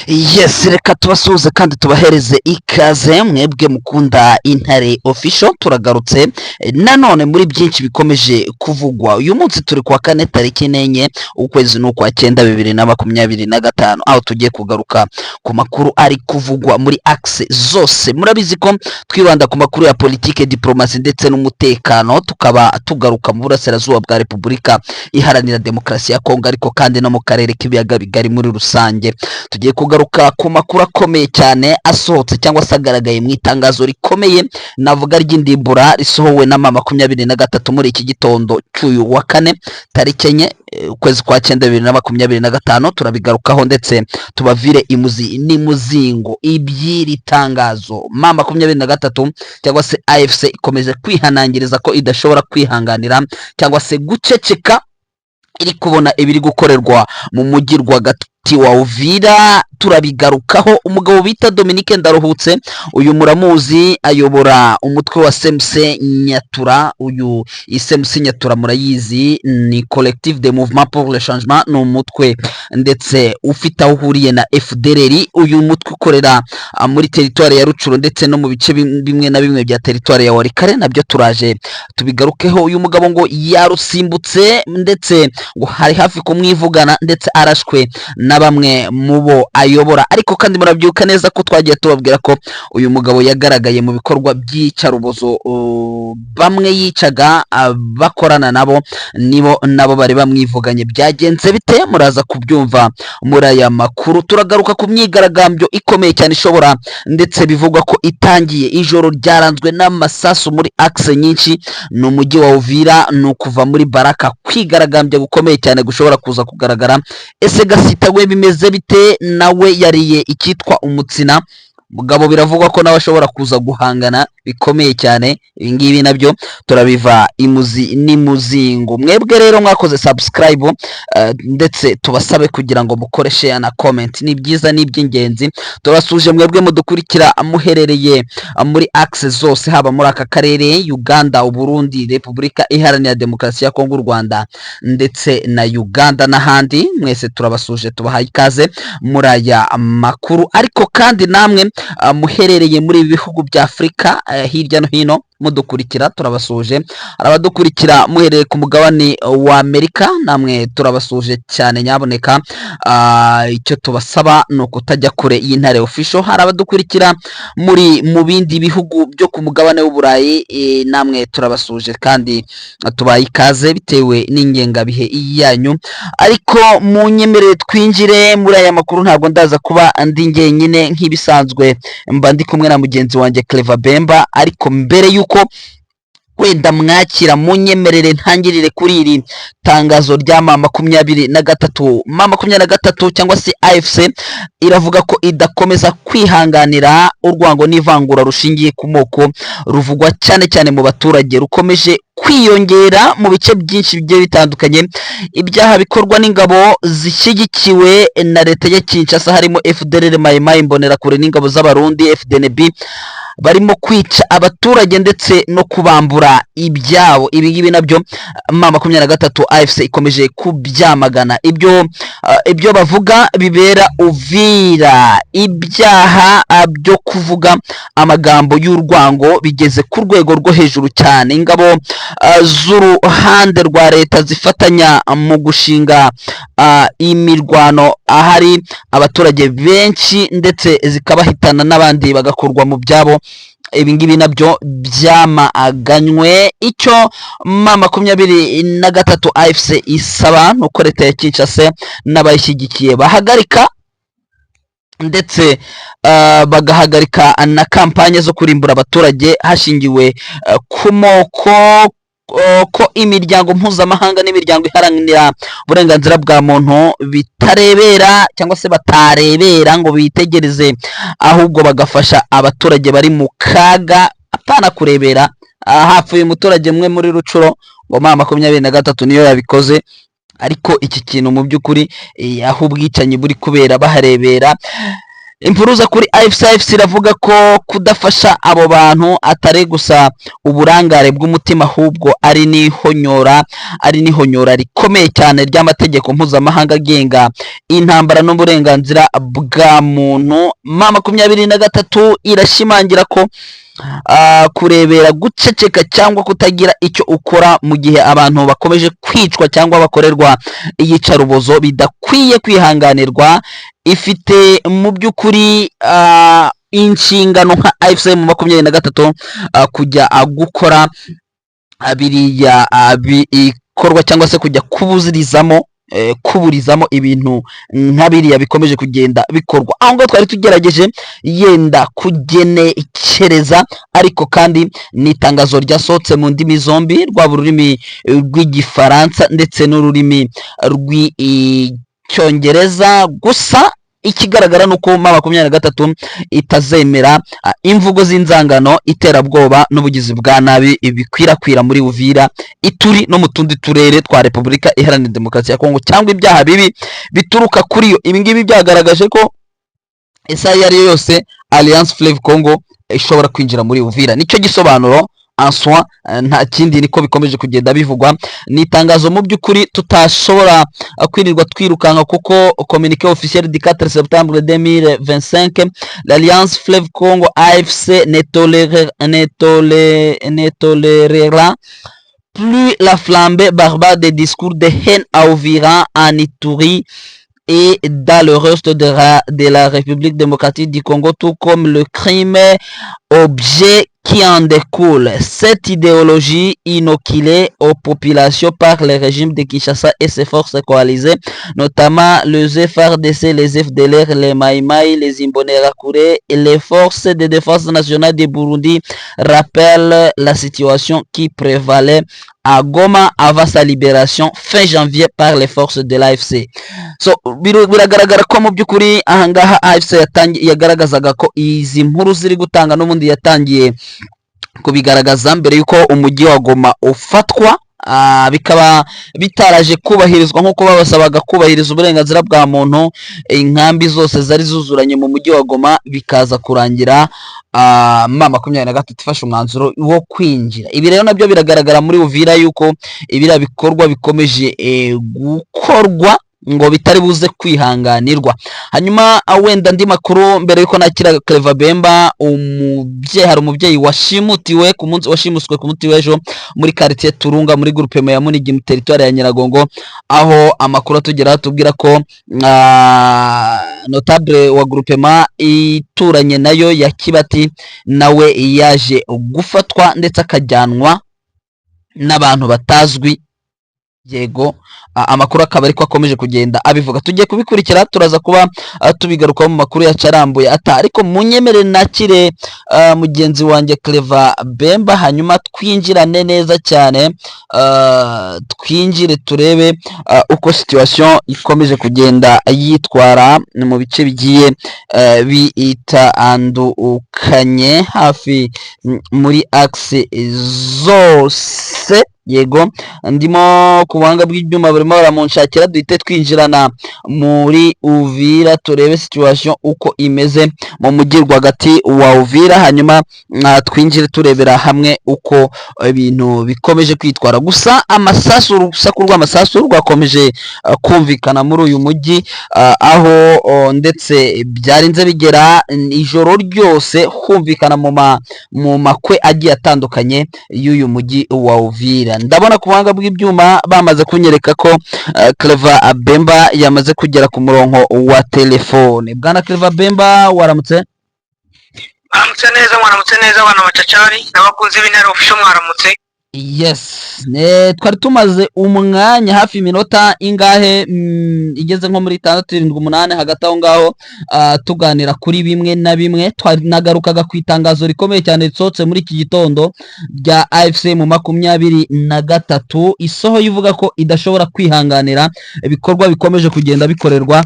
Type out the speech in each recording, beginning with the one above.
Yes, reka tubasuhuze kandi tubahereze ikaze mwebwe mukunda Intare Official. Turagarutse nanone muri byinshi bikomeje kuvugwa. Uyu munsi turi kuwa kane, tariki 4, ukwezi ni ukwa cyenda, 2025, aho tugiye kugaruka ku makuru ari kuvugwa muri axe zose. Murabizi ko twibanda ku makuru ya politike, diplomasi ndetse n'umutekano, tukaba tugaruka mu burasirazuba bwa Repubulika Iharanira Demokarasi ya Kongo, ariko kandi no mu karere k'Ibiyaga Bigari muri rusange. Tugiye kugaruka ku makuru akomeye cyane asohotse cyangwa se agaragaye mu itangazo rikomeye, navuga ry'indimbura, risohowe na M23 muri iki gitondo cy'uyu wa kane, tariki 4, ukwezi kwa cyenda, 2025. Turabigarukaho ndetse tubavire imuzi n'imuzingo iby'iri tangazo. M23 cyangwa se AFC ikomeje kwihanangiriza ko idashobora kwihanganira cyangwa se guceceka iri kubona ibiri gukorerwa mu mujyi rwagati wa Uvira. Turabigarukaho. Umugabo bita Dominique Ndaruhutse, uyu muramuzi, ayobora umutwe wa CMC Nyatura. Uyu CMC Nyatura murayizi, ni Collectif de Mouvement pour le Changement, ni umutwe ndetse ufite aho uhuriye na FDLR. Uyu mutwe ukorera muri teritwari ya Rucuru ndetse no mu bice bimwe na bimwe bya teritwari ya Walikale, nabyo turaje tubigarukeho. Uyu mugabo ngo yarusimbutse, ndetse ngo hari hafi kumwivugana, ndetse arashwe na bamwe mu bo ayobora. Ariko kandi murabyuka neza ko twagiye tubabwira ko uyu mugabo yagaragaye mu bikorwa by'iyicarubozo, bamwe yicaga bakorana nabo, nibo nabo bari bamwivuganye. Byagenze bite? Muraza kubyumva muri aya makuru. Turagaruka ku myigaragambyo ikomeye cyane ishobora ndetse bivugwa ko itangiye. Ijoro ryaranzwe n'amasasu muri axe nyinshi, ni umujyi wa Uvira, ni ukuva muri Baraka, kwigaragambya gukomeye cyane gushobora kuza kugaragara. Ese Gasita we bimeze bite? Nawe yariye icyitwa umutsina. Mugabo biravugwa ko nawe ashobora kuza guhangana bikomeye cyane. Ibi ngibi nabyo turabiva imuzi n'imuzingo. Mwebwe rero mwakoze subscribe, ndetse tubasabe kugira ngo mukore share na comment, ni byiza, ni iby'ingenzi. Turasuje mwebwe mudukurikira muherereye muri axe zose, haba muri aka karere, Uganda, Uburundi, Repubulika Iharanira Demokarasi ya Kongo, u Rwanda ndetse na Uganda n'ahandi. Mwese turabasuje, tubahaye ikaze muri aya makuru. Ariko kandi namwe muherereye muri ibi bihugu bya Afurika hirya no hino mudukurikira, turabasuje. Hari abadukurikira muherereye ku mugabane wa Amerika, namwe turabasuje cyane. Nyaboneka, icyo tubasaba ni ukutajya kure y'Intare Official. Hari abadukurikira muri mu bindi bihugu byo ku mugabane w'Uburayi, namwe turabasuje kandi tubaye ikaze bitewe n'ingengabihe yanyu. Ariko munyemerere twinjire muri aya makuru. Ntabwo ndaza kuba ndi njyenyine, nk'ibisanzwe mba ndi kumwe na mugenzi wanjye Clever Bemba. Ariko mbere y'uko wenda mwakira, munyemerere ntangirire kuri iri tangazo rya M23. M23 cyangwa se AFC iravuga ko idakomeza kwihanganira urwango n'ivangura rushingiye ku moko ruvugwa cyane cyane mu baturage, rukomeje kwiyongera mu bice byinshi bigiye bitandukanye. Ibyaha bikorwa n'ingabo zishyigikiwe na leta ya Kinshasa, harimo FDLR, Mayi Mayi, Imbonerakure n'ingabo z'Abarundi FDNB, barimo kwica abaturage ndetse no kubambura ibyabo. Ibi ngibi nabyo M23 AFC ikomeje kubyamagana. Ibyo bavuga bibera Uvira, ibyaha byo kuvuga amagambo y'urwango bigeze ku rwego rwo hejuru cyane. Ingabo z'uruhande rwa leta zifatanya mu gushinga imirwano ahari abaturage benshi, ndetse zikabahitana n'abandi bagakurwa mu byabo. Ibi ngibi nabyo byamaganywe. Icyo M23 AFC isaba ni uko leta ya Kinshasa n'abayishyigikiye bahagarika ndetse bagahagarika na kampanye zo kurimbura abaturage hashingiwe ku moko, ko imiryango mpuzamahanga n'imiryango iharanira uburenganzira bwa muntu bitarebera cyangwa se batarebera ngo bitegereze, ahubwo bagafasha abaturage bari mu kaga, apana kurebera. Hapfuye umuturage umwe muri Rucuro, ngo M23 niyo yabikoze. Ariko iki kintu mu by'ukuri, aho ubwicanyi buri kubera baharebera, Impuruza kuri AFC. AFC iravuga ko kudafasha abo bantu atari gusa uburangare bw'umutima, ahubwo ari n'ihonyora rikomeye cyane ry'amategeko mpuzamahanga agenga intambara n'uburenganzira bwa muntu. M23 irashimangira ko kurebera, guceceka cyangwa kutagira icyo ukora mu gihe abantu bakomeje kwicwa cyangwa bakorerwa iyicarubozo bidakwiye kwihanganirwa. Ifite mu by'ukuri inshingano nka AFC M23 kujya gukora biriya bikorwa cyangwa se kujya kuburizamo ibintu nka biriya bikomeje kugenda bikorwa. Aho ngaho twari tugerageje yenda kugenekereza, ariko kandi ni itangazo ryasohotse mu ndimi zombi, rwaba ururimi rw'Igifaransa ndetse n'ururimi rw'Icyongereza. Gusa ikigaragara ni uko M23 itazemera imvugo z'inzangano, iterabwoba n'ubugizi bwa nabi bikwirakwira muri Uvira, Ituri no mu tundi turere twa Repubulika Iharanira Demokarasi ya Kongo, cyangwa ibyaha bibi bituruka kuri yo. Ibi ngibi byagaragaje ko isaha iyo ari yo yose Alliance Fleuve Congo ishobora kwinjira muri Uvira. Nicyo gisobanuro en soi, nta kindi, niko bikomeje kugenda bivugwa. Ni itangazo mu by'ukuri tutashobora kwirirwa twirukanka, kuko communiqué officiel du 4 septembre 2025, l'Alliance Fleuve Congo AFC ne tolérera plus la flambée barbare des discours de haine à Uvira, en Ituri et dans le reste de la République démocratique du Congo, tout comme le crime objet qui en découle. Cette idéologie inoculée aux populations par le régime de Kinshasa et ses forces coalisées, notamment les FARDC, les FDLR, les Maïmaï, les Imbonerakure et les forces de défense nationale du Burundi, rappelle la situation qui prévalait à Goma avant sa libération fin janvier par les forces de l'AFC. So biragaragara ko mu by'ukuri ahangaha AFC yagaragazaga ko izi nkuru ziri gutanga n'ubundi yatangiye kubigaragaza mbere y'uko umujyi wa Goma ufatwa, bikaba bitaraje kubahirizwa nk'uko babasabaga kubahiriza uburenganzira bwa muntu. Inkambi zose zari zuzuranye mu mujyi wa Goma, bikaza kurangira M23 ifashe umwanzuro wo kwinjira. Ibi rero nabyo biragaragara muri Uvira yuko ibiriya bikorwa bikomeje gukorwa ngo bitari buze kwihanganirwa. Hanyuma wenda andi makuru mbere yuko nakira Clever Bemba, umubyeyi, hari umubyeyi washimutiwe ku munsi, washimuswe ku munsi w'ejo muri quartier Turunga, muri groupement ya Munigi, mu territoire ya Nyiragongo, aho amakuru atugeraho atubwira ko notable wa groupement ituranye nayo ya Kibati nawe yaje gufatwa ndetse akajyanwa n'abantu batazwi. Yego, amakuru akaba ariko akomeje kugenda abivuga. Tugiye kubikurikira, turaza kuba tubigarukaho mu makuru yacu arambuye ata, ariko munyemere nakire mugenzi wanjye Clever Bemba, hanyuma twinjirane neza cyane, twinjire turebe uko situation ikomeje kugenda yitwara mu bice bigiye bitandukanye hafi muri axe zose. Yego, ndimo ku buhanga bw'ibyuma barimo baramunshakira, duhite twinjirana muri Uvira turebe situation uko imeze mu mujyi rwagati wa Uvira, hanyuma twinjire turebera hamwe uko ibintu bikomeje kwitwara. Gusa amasasu, urusaku rw'amasasu rwakomeje kumvikana muri uyu mujyi, aho ndetse byarinze bigera ijoro ryose humvikana mu makwe agiye atandukanye y'uyu mujyi wa Uvira. Ndabona ku buhanga bw'ibyuma bamaze kunyereka ko Clever Bemba yamaze kugera ku murongo wa telefone. Bwana Clever Bemba, waramutse? Mwaramutse neza, mwaramutse neza, abana macacari n'abakunzi b'Intare Official, mwaramutse. Yes, twari tumaze umwanya hafi iminota ingahe, igeze nko muri 6, 7, 8, hagati aho ngaho, tuganira kuri bimwe na bimwe. Twanagarukaga ku itangazo rikomeye cyane risohotse muri iki gitondo rya AFC M23, isohoye ivuga ko idashobora kwihanganira ibikorwa bikomeje kugenda bikorerwa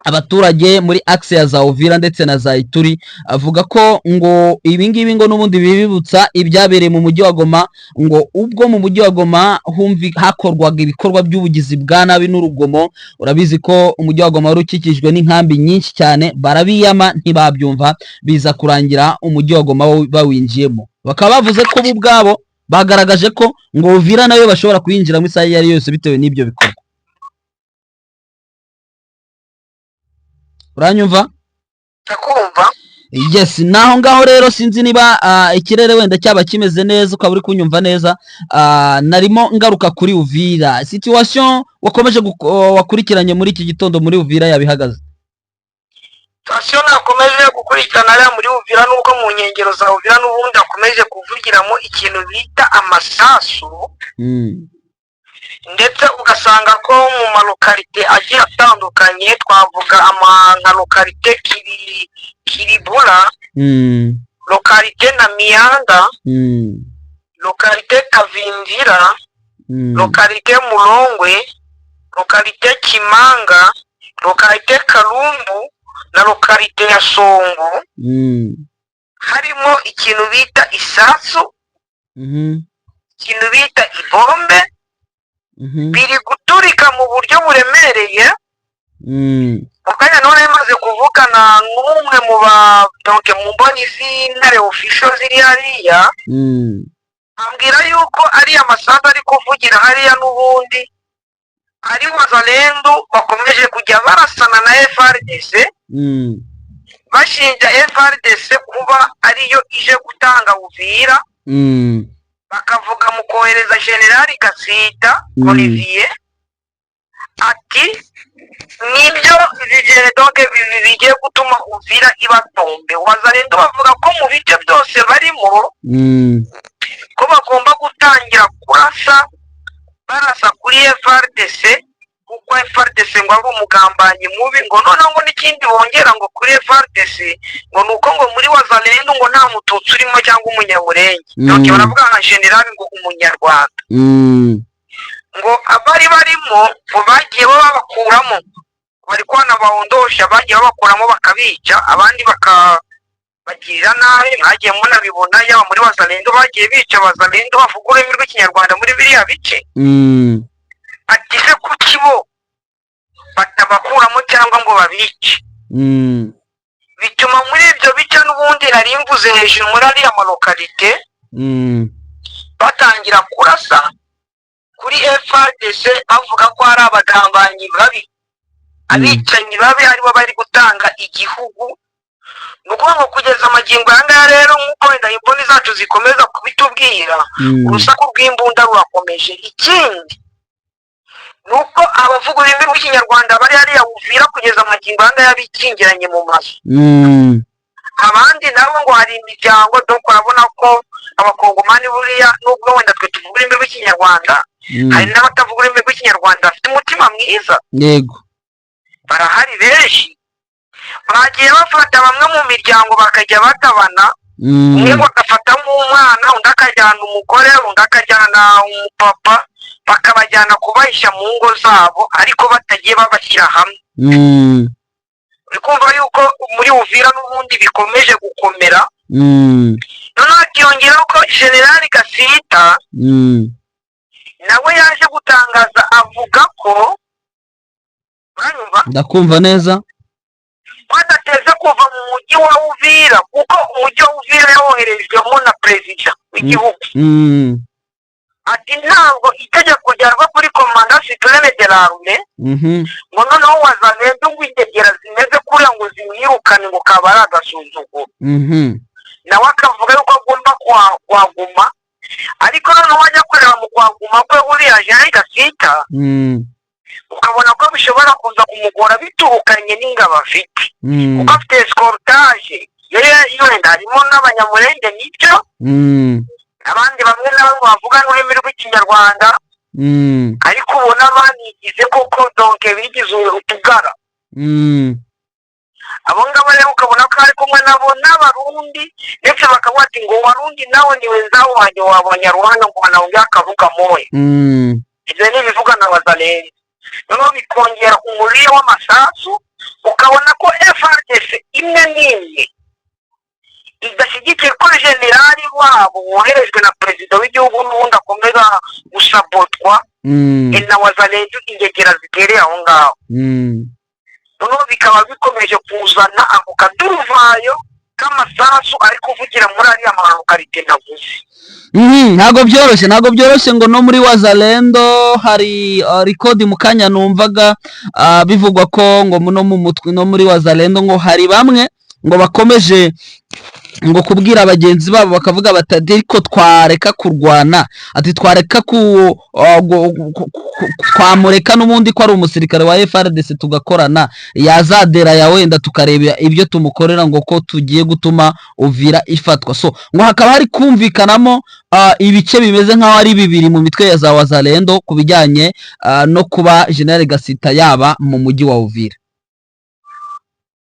Abaturage muri axe ya za Uvira ndetse na za Ituri avuga ko ngo ibingibi ngo n'ubundi bibibutsa ibyabereye mu mujyi wa Goma, ngo ubwo mu mujyi wa Goma humvi hakorwaga ibikorwa by'ubugizi bwa nabi n'urugomo. Urabizi ko umujyi wa Goma wari ukikijwe n'inkambi nyinshi cyane, barabiyama ntibabyumva, biza kurangira umujyi wa Goma bawinjiyemo. Bakaba bavuze ko bo ubwabo bagaragaje ko ngo Uvira nayo bashobora kuyinjiramo isaha iyo ari yo yose bitewe n'ibyo bikorwa. Uranyumva? Ndakumva. Yes, naho ngaho rero sinzi niba ikirere wenda cyaba kimeze neza ukaba uri kunyumva neza. Narimo ngaruka kuri Uvira, situation wakomeje wakurikiranye muri iki gitondo muri Uvira yabihagaze. Sitasiyo nakomeje gukurikirana hariya muri Uvira, n'ubwo mu nkengero za Uvira n'ubundi hakomeje kuvugiramo ikintu bita amasasu, ndetse ugasanga ko mu malokalite agiye atandukanye, twavuga nka lokalite Kiribura, lokalite na Miyanda, lokalite Kavimvira, lokalite Murongwe, lokalite Kimanga, lokalite Kalumbu na lokalite ya Songo, harimo ikintu bita isasu, ikintu bita ibombe, biri guturika mu buryo buremereye. Mu kanya none maze kuvugana n'umwe mu ba donc mu mboni z'Intare Official ziri hariya, ambwira yuko ariya masasu ari kuvugira hariya n'ubundi ari Wazalendo bakomeje kujya barasana na FARDC, bashinja FARDC kuba ariyo ije gutanga Uvira, bakavuga mu kohereza Generali Gasita Olivier, ati nibyo donc bigiye gutuma Uvira iba tombe. Wazalendo bavuga ko mu bice byose barimo ko bagomba gutangira kurasa, barasa kuri FARDC, kuko FARDC ngo ari umugambanyi mubi. Ngo noneho ngo n'ikindi bongera ngo kuri FARDC ngo ni uko ngo muri Wazalendo ngo nta Mututsi urimo cyangwa Umunyamurenge. Donc baravuga nka generali ngo Umunyarwanda, ngo abari barimo ngo bagiye babakuramo, bari kwana bahondosha, bagiye babakuramo bakabica, abandi bakabagirira nabi. Mwagiye munabibona, yaba muri Wazalendo bagiye bica Wazalendo bavuga ururimi rw'Ikinyarwanda muri biriya bice. Ati se kuki bo batabakuramo cyangwa ngo babice? Bituma muri ibyo bice n'ubundi nari mvuze hejuru muri ariya malokalite batangira kurasa kuri FARDC, bavuga ko ari abagambanyi babi, abicanyi babi, aribo bari gutanga igihugu. Ni ukuvuga ngo kugeza amagingo aya ngaya rero, nk'uko wenda imboni zacu zikomeza kubitubwira, urusaku rw'imbunda rurakomeje. Ikindi ni uko abavuga ururimi rw'Ikinyarwanda bari hariya Uvira kugeza amagingo aya ngaya bikingiranye mu mazu, abandi nabo ngo hari imiryango. Donc urabona ko Abakongomani buriya, nubwo wenda twe tuvuga ururimi rw'Ikinyarwanda, hari n'abatavuga ururimi rw'Ikinyarwanda bafite umutima mwiza. Barahari benshi, bagiye bafata bamwe mu miryango bakajya bagabana, umwe ngo agafatamo umwana, undi akajyana umugore, undi akajyana umupapa, bakabajyana kubahisha mu ngo zabo, ariko batagiye babashyira hamwe. Uri kumva yuko muri Uvira n'ubundi bikomeje gukomera. Noneho hakiyongeraho ko Generali Gasita nawe yaje gutangaza avuga ko, uranyumva? Ndakumva neza. Ko adateze kuva mu mujyi wa Uvira, kuko umujyi wa Uvira yawoherejwemo na perezida w'igihugu. Ati ntabwo itegeko ryarwa kuri commandant suprême de l'armée, ngo noneho Wazalendo ngo ingegera zimeze kuriya ngo zimwirukane, ngo kaba ari agasuzuguro. Nawe akavuga yuko agomba kuhaguma, ariko noneho wajya kureba mu kuhaguma kwe uriya Jean Gasita, ukabona ko bishobora kuza kumugora biturukanye n'ingabo afite, kuko afite escortage wenda harimo n'Abanyamurenge, nibyo, abandi bamwe na bamwe bavuga n'ururimi rw'Ikinyarwanda, ariko ubona banigize koko, donc bigize utugara. Abo ngabo rero ukabona ko ari kumwe nabo n'Abarundi, ndetse bakavuga ati ngo Warundi nawe ni wenzao wanjye wa Banyarwanda, ngo wanaongea akavuga moya. Ibyo ni ibivuga na Wazalendo, noneho bikongera umuriro w'amasasu. Ukabona ko FARDC imwe n'imwe idashyigikiye ko generali wabo woherejwe na perezida w'igihugu n'ubundi akomeza gusabotwa na Wazalendo, ingegera zitereye aho ngaho. Noneho bikaba bikomeje kuzana ako kaduruvayo k'amasasu ari kuvugira muri ariya ma localité navuze. Ntabwo byoroshye, ntabwo byoroshye. Ngo no muri Wazalendo hari record mu kanya numvaga bivugwa ko ngo no mu mutwe, no muri Wazalendo, ngo hari bamwe ngo bakomeje ngo kubwira bagenzi babo, bakavuga bati: "Ariko twareka kurwana," ati: "Twareka ku twamureka n'ubundi ko ari umusirikare wa FARDC, tugakorana, yazadera ya wenda tukareba ibyo tumukorera, ngo ko tugiye gutuma Uvira ifatwa." So ngo hakaba hari kumvikanamo ibice bimeze nk'aho ari bibiri mu mitwe ya za Wazalendo ku bijyanye no kuba General Gasita yaba mu mujyi wa Uvira.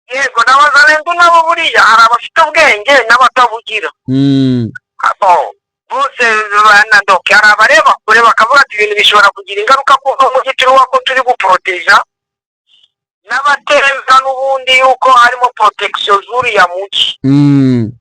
Yego, na Wazalendo nabo buriya hari abafite ubwenge n'abatabugira. Abo bose banadoke, hari abareba kure bakavuga ati ibintu bishobora kugira ingaruka kuko umujyi turi ko turi guporoteja, n'abatemba n'ubundi yuko harimo protection z'uriya mujyi.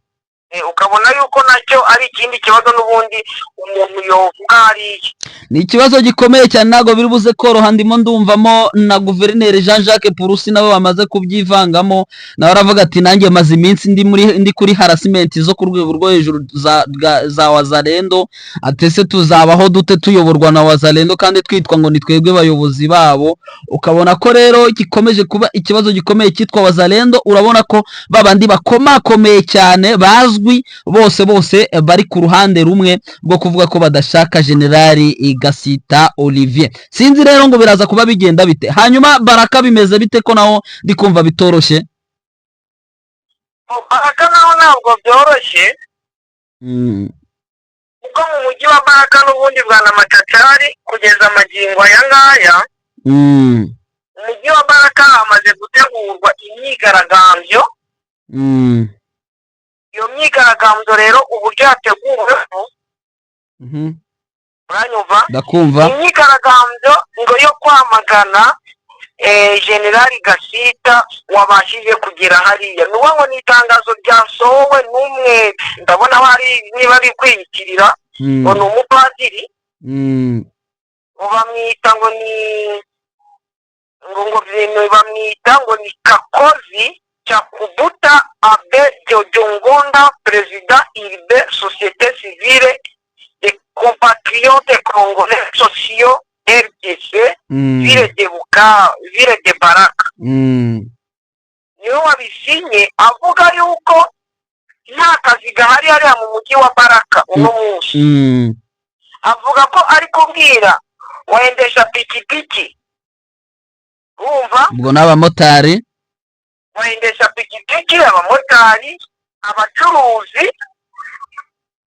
Ukabona yuko nacyo ari ikindi kibazo n'ubundi umuntu yovuga hariya. Ni ikibazo gikomeye cyane, ntabwo biri buze koroha. Ndimo ndumvamo na guverineri Jean Jacques Purusi nawe bamaze kubyivangamo, nawe aravuga ati: "Nanjye maze iminsi ndi kuri harassment zo ku rwego rwo hejuru za Wazalendo." Ati: "Ese tuzabaho dute tuyoborwa na Wazalendo kandi twitwa ngo ni twebwe bayobozi babo?" Ukabona ko rero gikomeje kuba ikibazo gikomeye cyitwa Wazalendo. Urabona ko babandi bakomakomeye cyane bazwi bose bose bari ku ruhande rumwe rwo kuvuga ko badashaka Generali Gasita Olivier. Sinzi rero ngo biraza kuba bigenda bite. Hanyuma Baraka bimeze bite, ko naho ndi kumva bitoroshye? Baraka naho ntabwo byoroshye, kuko mu mujyi wa Baraka n'ubundi, bwana Macacari, kugeza amagingo aya ngaya, umujyi wa Baraka hamaze gutegurwa imyigaragambyo. Iyo myigaragambyo rero uburyo yateguweho, uranyumva? Ndakumva. Imyigaragambyo ngo yo kwamagana Generali Gasita wabashije kugera hariya. Ni ukuvuga ngo ni itangazo ryasohowe n'umwe, ndabona hari niba ari kwiyitirira ngo ni umupadiri, ngo bamwita ngo ni ngo bamwita ngo ni Kakozi Cyakubuta Abe Diojongonda, perezida urbain société civile de compatriotes congolais sociaux RDC, ville de Buka, ville de Baraka. Niwe wabisinye, avuga yuko nta kazi gahari hariya mu mujyi wa Baraka uno munsi. Avuga ko ari kubwira waendesha pikipiki, wumva? Ubwo n'abamotari. Waendesha pikipiki, abamotari, abacuruzi,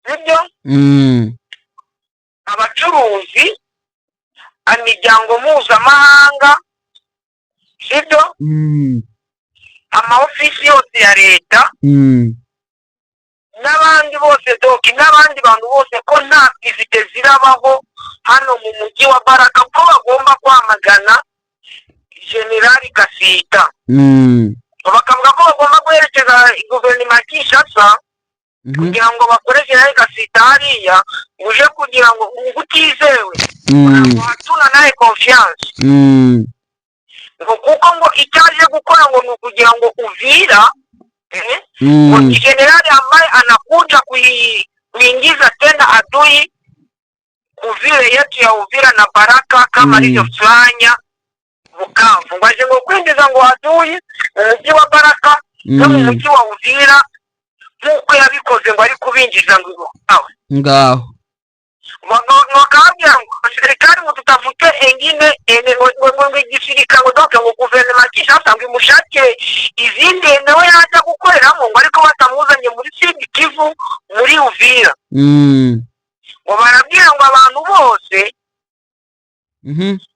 sibyo? Abacuruzi, imiryango mpuzamahanga, sibyo? Amaofisi yose ya leta n'abandi bose, donc n'abandi bantu bose, ko nta activité zirabaho hano mu mujyi wa Baraka, ko bagomba kwamagana Generali Gasita. Bakavuga ko bagomba guherekeza guverinoma ya Kinshasa kugira ngo bakore Generali Gasita hariya uje, kugira ngo utizewe, ngo hatuna naye confiance, ngo kuko ngo icyo aje gukora ngo ni ukugira ngo Uvira ngo generali ambaye anakuja kuingiza tena adui ku ville yetu ya Uvira na Baraka kama alivyofanya Bukavu, ngo aje ngo kwinjiza ngo adui mu mujyi wa Baraka no mu mujyi wa Uvira nk'uko yabikoze, ngo ari kubinjiza ngo i Bukavu. Ngaho. Bakababwira ngo serikali ngo tutafute engine ene, ngo igisirikare, ngo donc ngo guverinoma ya Kinshasa ngo imushakire izindi nawe yajya gukoreramo, ngo ariko batamuzanye muri Sud Kivu, muri Uvira. Ngo barabwira ngo abantu bose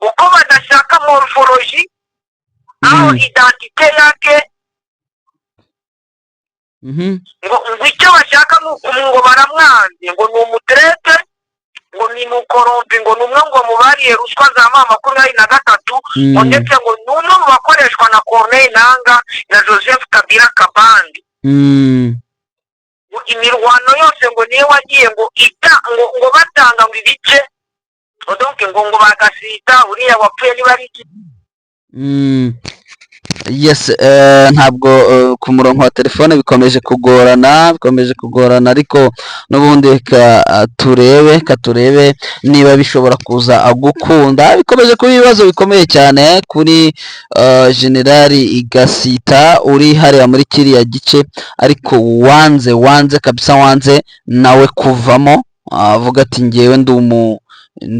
uko badashaka morphologie aho identité yake, ngo icyo bashaka ni ngo baramwanze, ngo ni umu traître, ngo Ni umucorrompu, ngo ni umwe ngo mu bariye ruswa za M23, ngo ndetse ngo ni umwe mu bakoreshwa na Corneille Nanga na Joseph Kabila Kabange. Ngo imirwano yose ngo niyo wagiye ngo ita ngo batanga ngo ibice, ngo donc ngo bagasita uriya wapfuye niba ari iki. Yes, ntabwo ku murongo wa telefone bikomeje kugorana, ariko n'ubundi reka turebe niba bishobora kuza gukunda. Bikomeje kuba ibibazo bikomeye cyane kuri Generali Gasita uri hariya muri kiriya gice, ariko wanze kabisa, wanze nawe kuvamo, avuga ati: "Ngewe ndi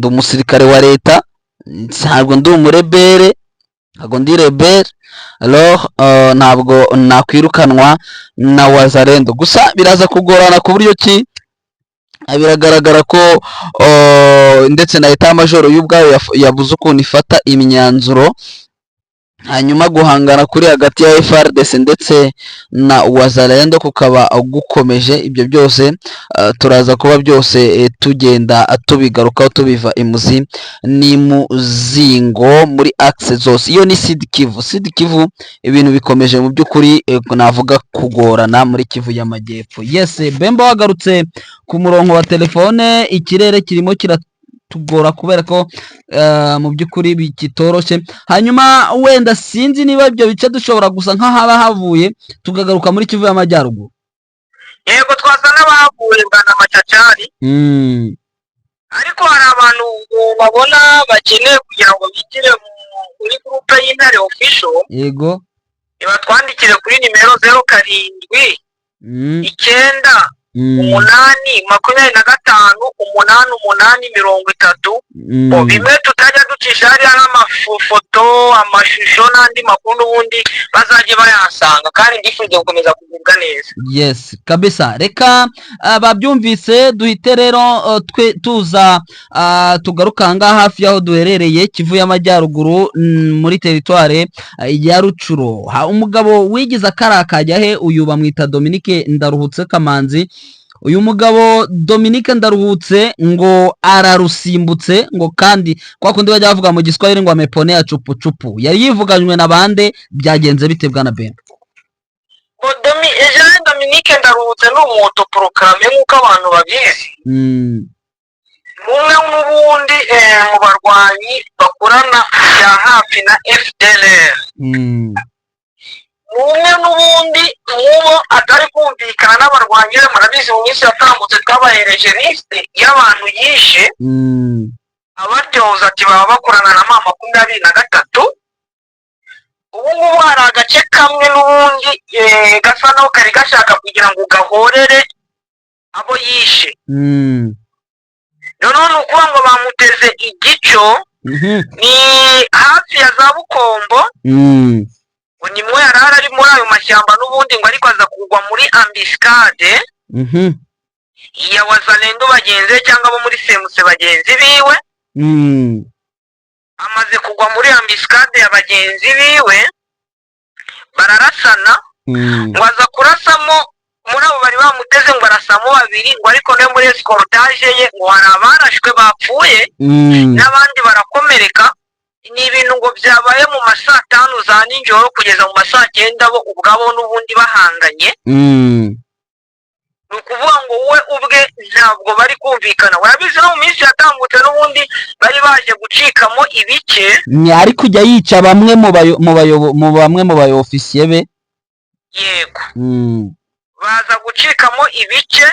umusirikare wa leta, ntabwo ndi umurebelle, ntabwo ndi rebelle, alors ntabwo nakwirukanwa na Wazalendo." Gusa biraza kugorana ku buryo ki biragaragara ko ndetse na état-major y'ubwayo yabuze ukuntu ifata imyanzuro. Hanyuma guhangana kuri hagati ya FARDC ndetse na Wazalendo kukaba gukomeje. Ibyo byose turaza kuba byose tugenda tubigarukaho, tubiva imuzi n'imuzingo muri axe zose. Iyo ni Sud Kivu. Sud Kivu ibintu bikomeje mu by'ukuri navuga kugorana muri Kivu y'Amajyepfo. Yes, Bemba wagarutse ku murongo wa telefone. Ikirere kirimo kiratugora kubera ko mu by'ukuri kitoroshye. Hanyuma wenda sinzi niba ibyo bice dushobora gusa nk'ahaba havuye, tukagaruka muri Kivu y'Amajyaruguru. Yego, twasa n'abahavuye bwana Macacari. Ariko hari abantu babona bakeneye kugira ngo bigire muri groupe y'Intare Official. Nibatwandikire kuri nimero 07 9 8 25 8 8 30. Bimwe tutajya ducisha hariya nk'amafoto, amashusho n'andi makuru, n'ubundi bazajye bayahasanga, kandi ndifuje gukomeza kugubwa neza. Yes, kabisa. Reka babyumvise, duhite rero twe tuza tugaruka ahangaha hafi y'aho duherereye, Kivu y'Amajyaruguru, muri territoire ya Rutshuru. Umugabo wigize akarakajya he, uyu bamwita Dominique Ndaruhutse Kamanzi. Uyu mugabo Dominique Ndaruhutse ngo ararusimbutse, ngo kandi kwa kundi bajya bavuga mu Giswahili ngo ameponea chupuchupu. Yari yivuganywe na bande? Byagenze bite, bwana Ben? Ngo Jean Dominique Ndaruhutse ni umuautoproclamé nk'uko abantu babizi. Ni umwe n'ubundi mu barwanyi bakorana bya hafi na FDLR. Ni umwe n'ubundi nk'ubo atari kumvikana n'abarwanyi be. Murabizi, mu minsi yatambutse twabahereje liste y'abantu yishe, abaryoza ati baba bakorana na M23. Ubu ngubu hari agace kamwe n'ubundi gasa naho kari gashaka kugira ngo gahorere abo yishe. Noneho ni ukuvuga ngo bamuteze igico. Ni hafi ya za Bukombo. Ngo nimwo yari ari muri ayo mashyamba n'ubundi, ngo ariko aza kugwa muri embuscade ya Wazalendo bagenzi be cyangwa abo muri Semuse bagenzi biwe. Amaze kugwa muri embuscade ya bagenzi biwe, bararasana. Ngo aza kurasamo muri abo bari bamuteze, ngo arasamo babiri, ngo ariko no muri escortage ye ngo hari abarashwe bapfuye n'abandi barakomereka. Ni ibintu ngo byabaye mu ma saa 5 za nijoro kugeza mu ma saa 9, bo ubwabo n'ubundi bahanganye. Ni ukuvuga ngo we ubwe ntabwo bari kumvikana. Urabizi, no mu minsi yatambutse n'ubundi bari baje gucikamo ibice. Ni ari kujya yica bamwe mu bayo mu bayobo mu bamwe mu baofficiers be. Yego. Baza gucikamo ibice.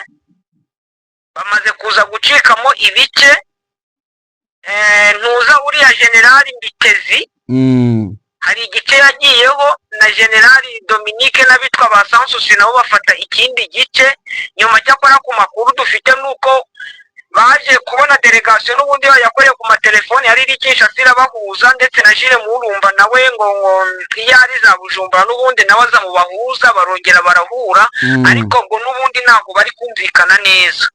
Bamaze kuza gucikamo ibice, ntuza uriya Generali Mbitezi hari igice yagiyeho, na Generali Dominique n'abitwa ba Sansusi nabo bafata ikindi gice nyuma. Cyakora ku makuru dufite nuko baje kubona délégation n'ubundi yakoreye ku matelefoni yari iri Kinshasa irabahuza, ndetse na Jules Murumba nawe ngo iyo ari za Bujumbura n'ubundi nawe aza mu bahuza, barongera barahura. Ariko ngo n'ubundi ntabwo bari kumvikana neza.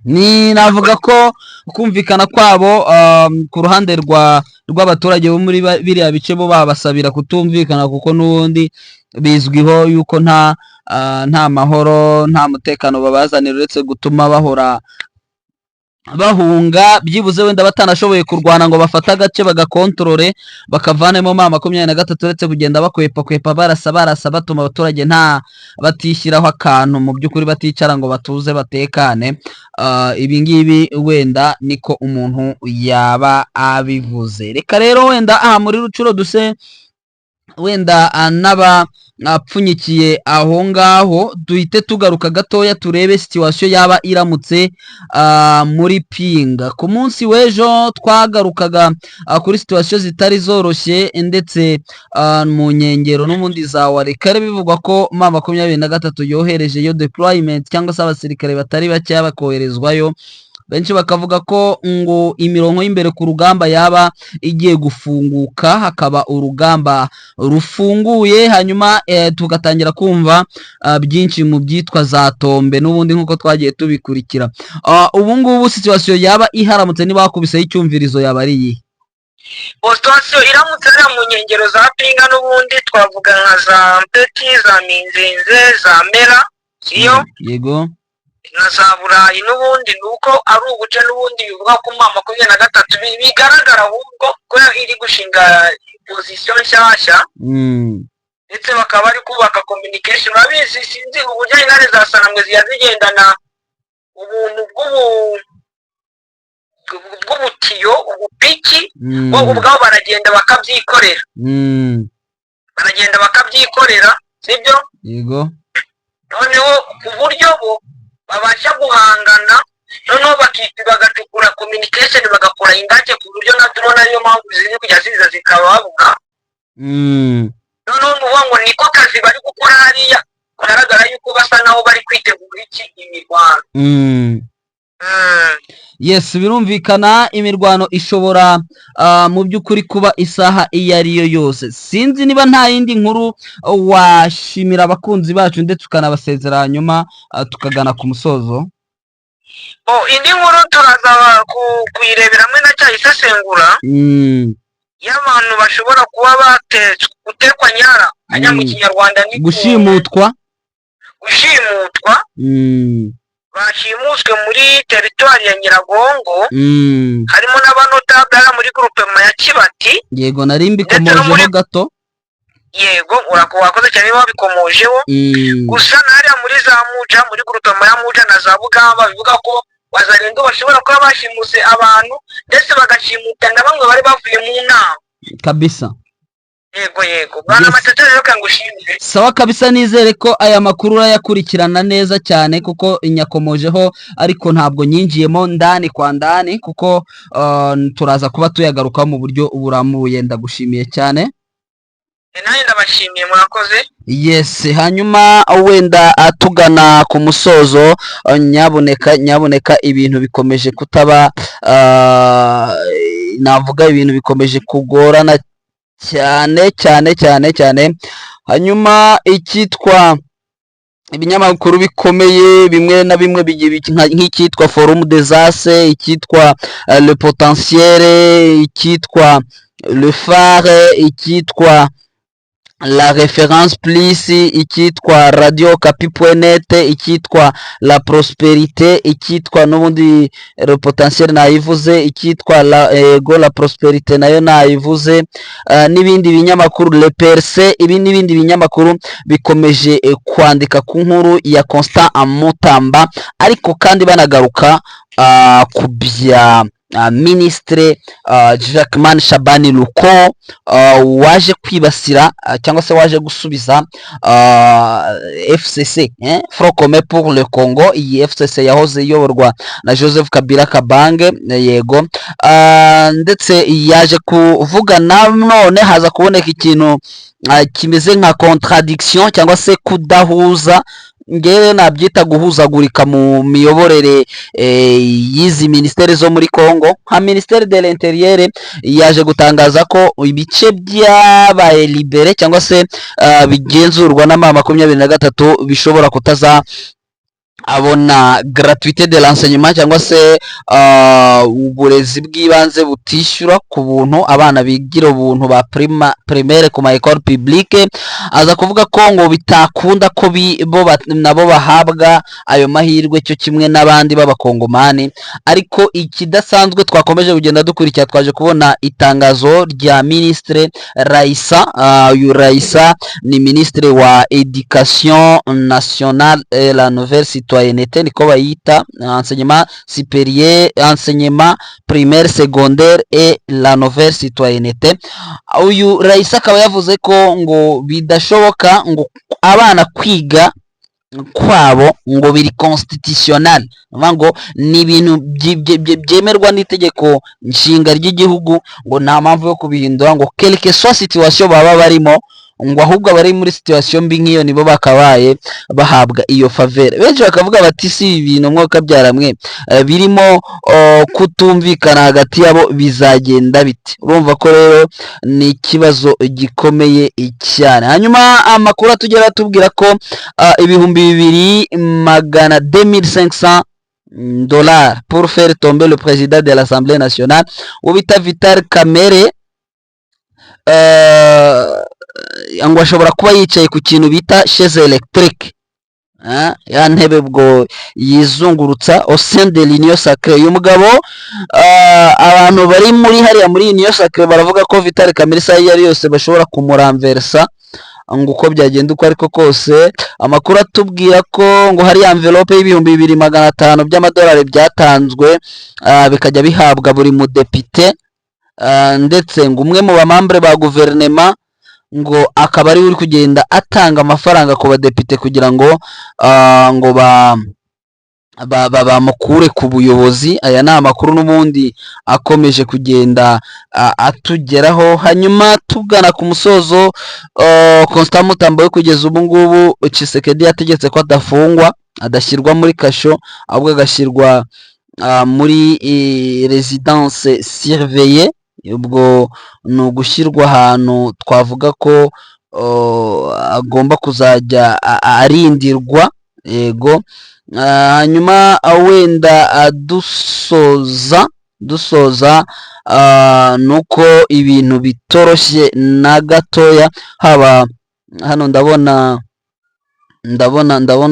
Ni navuga ko kumvikana kwabo ku ruhande rw'abaturage bo muri biriya bice, bo babasabira kutumvikana, kuko n'ubundi bizwiho yuko nta mahoro, nta mutekano babazanira, uretse gutuma bahora Bahunga byibuze wenda batanashoboye kurwana ngo bafate agace bagakontorore, bakavanemo M23, uretse kugenda bakwepa kwepa, barasa barasa, batuma abaturage nta batishyiraho akantu, mu by'ukuri baticara ngo batuze batekane. Ibi ngibi wenda niko umuntu yaba abivuze. Reka rero wenda aha muri Rutshuru duse wenda n'aba apfunyikiye aho ngaho, duhite tugaruka gatoya turebe situation yaba iramutse muri Pinga. Ku munsi w'ejo twagarukaga kuri situation zitari zoroshye, ndetse mu nkengero n'ubundi za Walikale bivugwa ko M23 yohereje yo deployment cyangwa se abasirikare batari bakeya bakoherezwayo. Benshi bakavuga ko ngo imirongo y'imbere ku rugamba yaba igiye gufunguka, hakaba urugamba rufunguye, hanyuma tugatangira kumva byinshi mu byitwa za Tombe n'ubundi nk'uko twagiye tubikurikira. Ubu ngubu situation yaba iharamutse niba wakubiseho icyumvirizo yaba ari iyihe? Situation iramutse ariya mu nkengero za Pinga n'ubundi twavuga nka za Mpeti, za Minzenze, za Mera, siyo? Yego. Na za Burayi n'ubundi ni uko ari ubuce n'ubundi bivuga ko M23 bigaragara ahubwo ko iri gushinga position nshyashya, ndetse bakaba bari kubaka communication. Urabizi, sinzi uburyo intare za Sarambwe zijya zigendana ubuntu bw'ubutiyo, ubupiki, bo ubwabo baragenda bakabyikorera. Baragenda bakabyikorera, sibyo? Yego. Noneho ku buryo bo babasha guhangana, noneho bagacukura communication, bagakora indake ku buryo na drone, ariyo mpamvu ziri kujya ziza zikababuka. Noneho ni ukuvuga ngo niko kazi bari gukora hariya, bigaragara yuko basa naho bari kwitegura iki? Imirwano. Yes, birumvikana, imirwano ishobora mu by'ukuri kuba isaha iyo ari yo yose. Sinzi niba nta yindi nkuru washimira abakunzi bacu ndetse ukanabasezera, hanyuma tukagana ku musozo. Oh, indi nkuru turaza kuyirebera hamwe na cyayisesengura y'abantu bashobora kuba batetswe, gutekwa nyara ajya mu Kinyarwanda ni Gushimutwa. Gushimutwa. Bashimuswe muri teritwari ya Nyiragongo, harimo n'abanotable hariya muri groupement ya Kibati. Yego, nari Ndetse no mbikomojeho gato. Yego, wakoze cyane niba wabikomojeho. Gusa na hariya muri za Muja, muri groupement ya Muja na za Bugamba, bivuga ko Wazalendo bashobora kuba bashimuse abantu, ndetse bagashimuta na bamwe bari bavuye mu nama. Kabisa. Yego, bwana Matata, rero kangushimire. Sawa kabisa, nizere ko aya makuru urayakurikirana neza cyane, kuko inyakomojeho ariko ntabwo nyinjiyemo ndani kwa ndani, kuko turaza kuba tuyagarukaho mu buryo burambuye. Ndagushimiye cyane. Nanjye ndabashimiye, murakoze. Yes, hanyuma wenda tugana ku musozo, nyabuneka nyabuneka, ibintu bikomeje kutaba, navuga ibintu bikomeje kugorana cyane cyane cyane cyane. Hanyuma icyitwa ibinyamakuru bikomeye bimwe na bimwe nk'icyitwa Forum des As, icyitwa Le Potentiel, icyitwa Le Phare, icyitwa La Référence Plus, icyitwa Radio Okapi.net, icyitwa La Prospérité, icyitwa n'ubundi Le Potentiel nayivuze, icyitwa La Ego, La Prospérité nayo nayivuze, n'ibindi binyamakuru, Le Perse, ibi n'ibindi binyamakuru bikomeje kwandika ku nkuru ya Constant Mutamba, ariko kandi banagaruka ku bya Ministre Jacquemain Shabani Luko, waje kwibasira cyangwa se waje gusubiza FCC, Front Commun pour le Congo. Iyi FCC yahoze iyoborwa na Joseph Kabila Kabange, yego, ndetse yaje kuvuga none haza kuboneka ikintu kimeze nka contradiction cyangwa se kudahuza, ngewe nabyita guhuzagurika mu miyoborere y'izi minisiteri zo muri Congo. Nka ministère de l'Intérieur yaje gutangaza ko ibice byabaye libéré cyangwa se bigenzurwa na M23 bishobora kutaza Abona gratuité de l'enseignement cyangwa se uburezi bw'ibanze butishyura, ku buntu, abana bigira ubuntu ba primaire ku ma école publique. Aza kuvuga ko ngo bitakunda ko bo nabo bahabwa ayo mahirwe cyo kimwe n'abandi b'Abakongomani. Ariko ikidasanzwe twakomeje kugenda dukurikira, twaje kubona itangazo rya Ministre Raisa. Uyu Raisa ni Ministre wa Éducation nationale et la nouvelle citoyenneté, niko bayita, enseignement supérieur, enseignement primaire, secondaire et la nouvelle citoyenneté. Uyu Raisa akaba yavuze ko ngo bidashoboka, ngo abana kwiga kwabo ngo biri constitutionnel, ni ngo ni ibintu byemerwa n'itegeko nshinga ry'igihugu, ngo nta mpamvu yo kubihindura, ngo quelque soit situation baba barimo, ngo ahubwo abari muri situation mbi nk'iyo nibo bakabaye bahabwa iyo faveur. Benshi bakavuga bati: "Si ibi bintu mwuka byaramwe birimo kutumvikana hagati yabo, bizagenda bite?" Urumva ko rero ni ikibazo gikomeye cyane. Hanyuma amakuru atugera atubwira ko 2200, 2500 dollars pour faire tomber le président de l'Assemblée nationale, uwo bita Vital Kamerhe, ngo ashobora kuba yicaye ku kintu bita chaise électrique, ya ntebe ubwo yizungurutsa au sein de l'Union sacrée. Uyu mugabo, abantu bari muri hariya muri Union sacrée baravuga ko Vital Kamerhe isaha iyo ari yose bashobora kumuramversa, ngo uko byagenda uko ariko kose. Amakuru atubwira ko ngo hari enveloppe y'2500 by'amadolari byatanzwe, bikajya bihabwa buri mudepite, ndetse ngo umwe mu ba membres ba guverinema ngo akaba ariwe uri kugenda atanga amafaranga ku badepite kugira ngo ngo ba bamukure ku buyobozi. Aya ni amakuru n'ubundi akomeje kugenda atugeraho. Hanyuma tugana ku musozo, Constant Mutamba we kugeza ubu ngubu Tshisekedi yategetse ko adafungwa, adashyirwa muri kasho, ahubwo agashyirwa muri résidence surveillée. Ubwo ni ugushyirwa ahantu twavuga ko agomba kuzajya arindirwa, yego. Hanyuma wenda dusoza, nuko ibintu bitoroshye na gatoya. Haba hano ndabona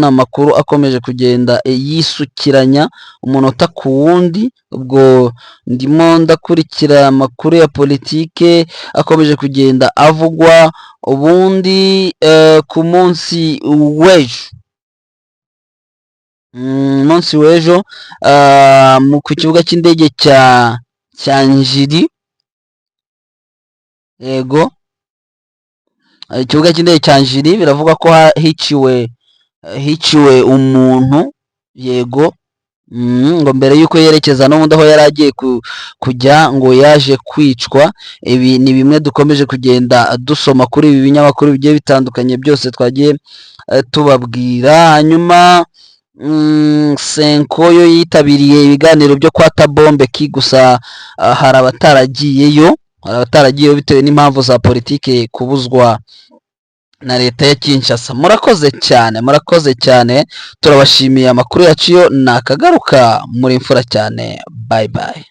amakuru akomeje kugenda yisukiranya umunota ku wundi. Ubwo ndimo ndakurikira amakuru ya politike akomeje kugenda avugwa. Ubundi ku munsi w'ejo, munsi w'ejo, ku kibuga cy'indege cya Njiri, yego, ikibuga cy'indege cya Njiri, biravugwa ko hiciwe umuntu, yego, ngo mbere y'uko yerekeza n'ubundi aho yari agiye kujya ngo yaje kwicwa. Ibi ni bimwe dukomeje kugenda dusoma kuri ibi binyamakuru bigiye bitandukanye byose twagiye tubabwira. Hanyuma CENCO yo yitabiriye ibiganiro byo kwa Thabo Mbeki, gusa hari abataragiyeyo bitewe n'impamvu za politike, kubuzwa na leta ya Kinshasa. Murakoze cyane, murakoze cyane, turabashimiye. Amakuru yacu yo nakagaruka. Muri imfura cyane. Bye bye.